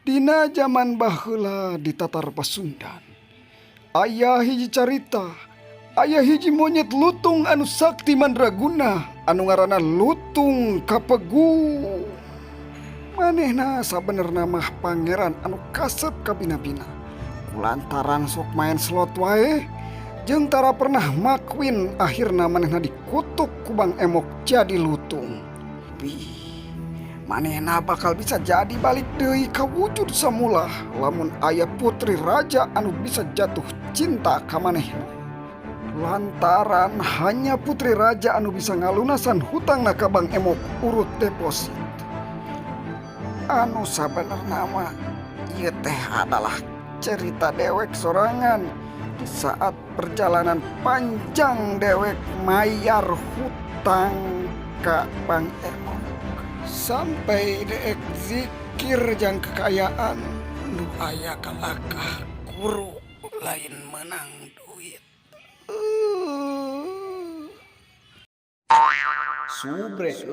Dina jaman baheula di Tatar Pasundan, aya hiji carita, aya hiji monyet lutung anu sakti mandraguna anu ngaranna Lutung Kapegu. Manehna sabenerna mah pangeran anu kasep kabina-bina. Kulantaran sok main slot wae jeung tara pernah makwin, akhirna manehna dikutuk ku Bang Emok jadi lutung. Bih, manehna bakal bisa jadi balik deui ka wujud semula lamun aya putri raja anu bisa jatuh cinta ka manehna. Lantaran hanya putri raja anu bisa ngalunasan hutangna ka Bang Emok urut deposit. Anu sabenerna mah ieu teh adalah cerita dewek sorangan di saat perjalanan panjang dewek mayar hutang ka Bang Emok. Sampai deek zikir jang kekayaan nu aya kalakah guru lain menang duit. Subrek.